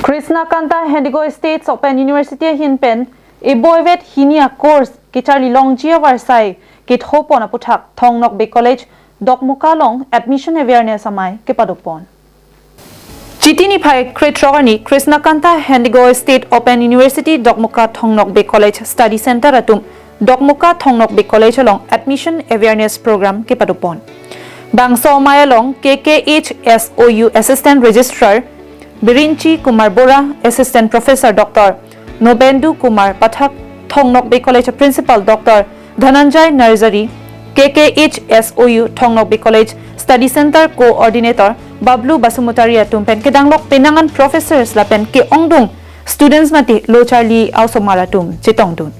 Krishnakanta Handiqui State Open University hin pen iboivet hinia course ki charli longji warsai ki thopon aputhak Thongnokbe College Dokmoka long admission awareness amai ke padupon. Chitini phai Kretrogani Krishnakanta Handiqui State Open University Dokmoka Thongnokbe College Study Center atum Dokmoka Thongnokbe College along admission awareness program ke padupon. Bangso Mayalong KKHSOU Assistant Registrar Birinchi Kumar Bora, Assistant Professor Dr. Nobendu Kumar Pathak, Thongnokbe College Principal Dr. Dhananjay Narzari, KKHSOU Thongnokbe College Study Center Coordinator Bablu Basumutari atum pen kedanglok penangan professors la pen ke ongdung students mati lo charlie ausomaratum chitongdun.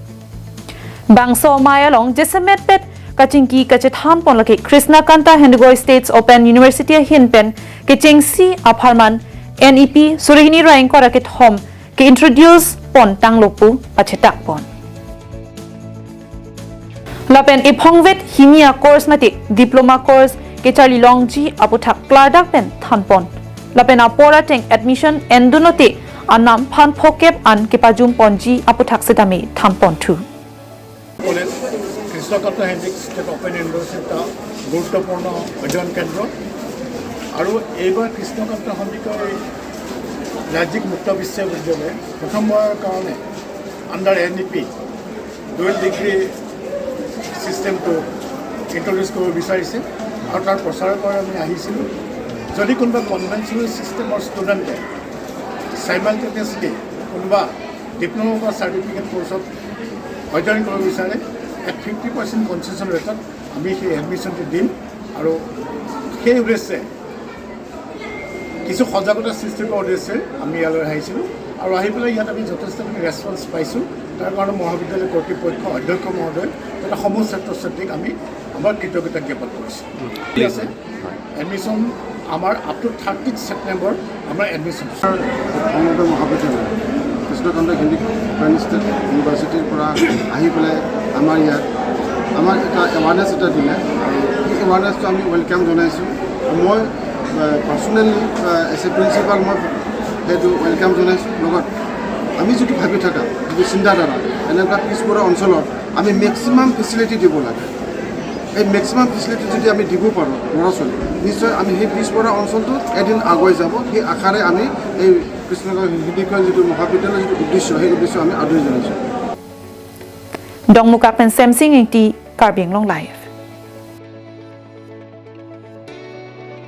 Bangso Mayalong Jesemet pet kachingki kachethan pon laki Krishna Kanta Handiqui States Open University hin pen ke chengsi apharman NEP surihini raing kora ke thom ke introduce pon tanglopu pachetak pon. Lapen iphongvet himia course mati diploma course ke charlie longji aputhak kladak pen thanpon. Lapen apora teng admission endunoti anam phan phokep an ke pajum ponji aputhak sedami thanpon thu. College Krishnakanta Handique state open university এটা গুৰুত্বপূৰ্ণ অধ্যয়ন কেন্দ্ৰ আৰু এইবাৰ কৃষ্ণকান্ত সন্দিকৈ ৰাজ্যিক মুক্ত বিশ্ববিদ্যালয়ে প্ৰথমবাৰৰ কাৰণে under NEP dual degree ছিষ্টেমটো ইণ্ট্ৰডিউচ কৰিব বিচাৰিছে আৰু তাৰ প্ৰচাৰৰ কাৰণে আমি আহিছিলোঁ। যদি কোনোবা কনভেনশ্যনেল ছিষ্টেমৰ ষ্টুডেণ্টে চাইমালটেনিয়াছলি কোনোবা ডিপ্ল'মা বা চাৰ্টিফিকেট কৰ্চত অধ্যয়ন কৰিব বিচাৰে, এট 50% কনচেশ্যন ৰেটত আমি সেই এডমিশ্যনটো দিম আৰু সেই উদ্দেশ্যে কিছু সজাগতা সৃষ্টি কৰাৰ উদ্দেশ্যে আমি ইয়ালৈ আহিছিলোঁ আৰু আহি পেলাই ইয়াত আমি যথেষ্টখিনি ৰেচপন্স পাইছোঁ। তাৰ কাৰণে মহাবিদ্যালয় কৰ্তৃপক্ষ, অধ্যক্ষ মহোদয় তথা সমূহ ছাত্ৰ ছাত্ৰীক আমি আমাৰ কৃতজ্ঞতা জ্ঞাপন কৰিছোঁ। ঠিক আছে, এডমিশ্যন আমাৰ আপ টু 30 ছেপ্টেম্বৰ আমাৰ এডমিশ্যন। থংনকবে মহাবিদ্যালয় কৃষ্ণকান্ত সন্দিকৈ অপেন ষ্টেট ইউনিভাৰ্চিটিৰ পৰা আহি পেলাই আমাৰ ইয়াত আমাক এটা এৱাৰনেছ এটা দিলে আৰু সেই এৱাৰনেছটো আমি welcome জনাইছোঁ। মই পাৰ্চনেলি এজ এ প্ৰিন্সিপাল মই সেইটো welcome জনাইছোঁ। লগত আমি যিটো ভাবি থকা যিটো চিন্তাধাৰা, এনেকুৱা পিছপৰা অঞ্চলত আমি মেক্সিমাম ফেচিলিটি দিব লাগে। এই মেক্সিমাম ফেচিলিটি যদি আমি দিব পাৰোঁ ল'ৰা ছোৱালীক, নিশ্চয় আমি সেই পিছপৰা অঞ্চলটোত এদিন আগুৱাই যাব। সেই আশাৰে আমি এই কৃষ্ণকান্ত সন্দিকৈ যিটো মহাবিদ্যালয়ৰ যিটো উদ্দেশ্য, সেই উদ্দেশ্য আমি আদৰি জনাইছোঁ। Dongmuka pen Samsing ti Karbi Anglong Live.